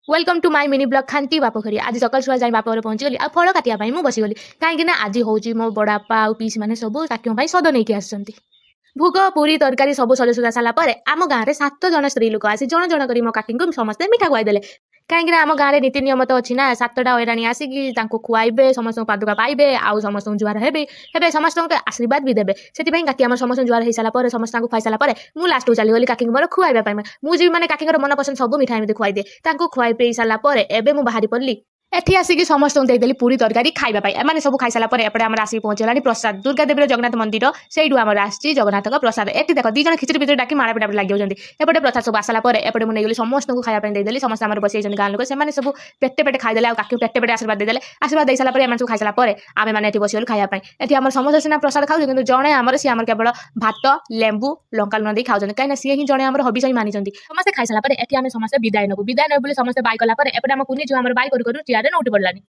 Welcome to my mini vlog ଖାଣ୍ଟି ବାପଘରିଆ। ଆଜି ସକାଳୁ ସକାଳୁ ଯାଇ ବାପ ଘରେ ପହଞ୍ଚିଗଲି ଆଉ ଫଳ କାଟିବା ପାଇଁ ମୁଁ ବସିଗଲି, କାହିଁକି ନା ଆଜି ହେଉଛି ମୋ ବଡ଼ବାପା ଆଉ ପିଇସି ମାନେ ସବୁ କାକିଙ୍କ ପାଇଁ ସଦ ନେଇକି ଆସିଛନ୍ତି। ଭୋଗ, ପୁରୀ, ତରକାରୀ ସବୁ ସଜ ସୁଜା ସାରିଲା ପରେ ଆମ ଗାଁରେ 7 ଜଣ ସ୍ତ୍ରୀ ଲୋକ ଆସି ଜଣ ଜଣ କରି ମୋ କାକିଙ୍କୁ ସମସ୍ତେ ମିଠା ଖୁଆଇଦେଲେ। କାହିଁକିନା ଆମ ଗାଁରେ ନୀତି ନିୟମ ତ ଅଛି ନା, 7ଟା ଐରାଣୀ ଆସିକି ତାଙ୍କୁ ଖୁଆଇବେ, ସମସ୍ତଙ୍କୁ ପାଦୁକା ପାଇବେ ଆଉ ସମସ୍ତଙ୍କୁ ଜୁହାର ହେବେ ହେବେ ସମସ୍ତଙ୍କୁ ଆଶୀର୍ବାଦ ବି ଦେବେ। ସେଥିପାଇଁ କାକି ଆମର ସମସ୍ତଙ୍କୁ ଜୁହାର ହେଇସାରିଲା ପରେ, ସମସ୍ତଙ୍କୁ ଖୁଆଇ ସାରିଲା ପରେ ମୁଁ ଲାଷ୍ଟକୁ ଚାଲିଗଲି କାକିଙ୍କୁ ମୋର ଖୁଆଇବା ପାଇଁ। ମୁଁ ଯିବି ମାନେ କାକିଙ୍କର ମନପସନ୍ଦ ସବୁ ମିଠା ଏମିତି ଖୁଆଇଦିଏ। ତାଙ୍କୁ ଖୁଆଇ ପିଇ ସାରିଲା ପରେ ଏବେ ମୁଁ ବାହାରି ପଡ଼ିଲି। ଏଠି ଆସିକି ସମସ୍ତଙ୍କୁ ଦେଇଦେଲି ପୁରୀ ତରକାରୀ ଖାଇବା ପାଇଁ। ଏମାନେ ସବୁ ଖାଇସାରିଲା ପରେ ଏପଟେ ଆମର ଆସିକି ପହଞ୍ଚିଗଲାଣି ପ୍ରସାଦ। ଦୁର୍ଗା ଦେବୀର ଜଗନ୍ନାଥ ମନ୍ଦିର, ସେଇଠୁ ଆମର ଆସିଛି ଜଗନ୍ନାଥଙ୍କ ପ୍ରସାଦ। ଏଠି ଦେଖ 2 ଜଣ ଖିଚୁଡ଼ି ପିଚୁଡ଼ି ଡାକି ମାଳ ପିଟା ଲାଗି ଯାଉଛନ୍ତି। ଏପଟେ ପ୍ରସାଦ ସବୁ ଆସିଲା ପରେ ଏପଟେ ମୁଁ ନେଇଗଲି ସମସ୍ତଙ୍କୁ ଖାଇବା ପାଇଁ ଦେଇଦେଲି। ସମସ୍ତେ ଆମର ବସିଯାଇଛନ୍ତି ଗାଁ ଲୋକ, ସେମାନେ ସବୁ ପେଟେ ପେଟେ ଖାଇଦେଲେ ଆଉ କାକି ପେଟେ ପେଟେ ଆଶୀର୍ବାଦ ଦେଇଦେଲେ। ଆଶୀର୍ବାଦ ଦେଇସାରିଲା ପରେ ଏମାନେ ସବୁ ଖାଇସାରିଲା ପରେ ଆମେ ମାନେ ଏଠି ବସିଗଲୁ ଖାଇବା ପାଇଁ। ଏଠି ଆମର ସମସ୍ତେ ସିନା ପ୍ରସାଦ ଖାଉଛନ୍ତି, କିନ୍ତୁ ଜଣେ ଆମର ସିଏ ଆମର କେବଳ ଭାତ, ଲେମ୍ବୁ, ଲଙ୍କା ଲୁଣ ଦେଇ ଖାଉଛନ୍ତି, କାହିଁକିନା ସିଏ ହିଁ ଜଣେ ଆମର ହବିଷ ହିଁ ମାନିଛନ୍ତି। ସମସ୍ତେ ଖାଇସାରିଲା ପରେ ଏଠି ଆମେ ସମସ୍ତେ ବିଦାୟ ନେବୁ। ବିଦାୟ ନେବୁ ବୋଲି ସମସ୍ତେ ବାଇ କଲା ପରେ ଏପଟେ ଆମ କୁନି ଝିଅ ଆମର ବାଇ କରୁ କରୁ ଚେୟାରରେ ନଉଟି ପଡ଼ିଲାନି।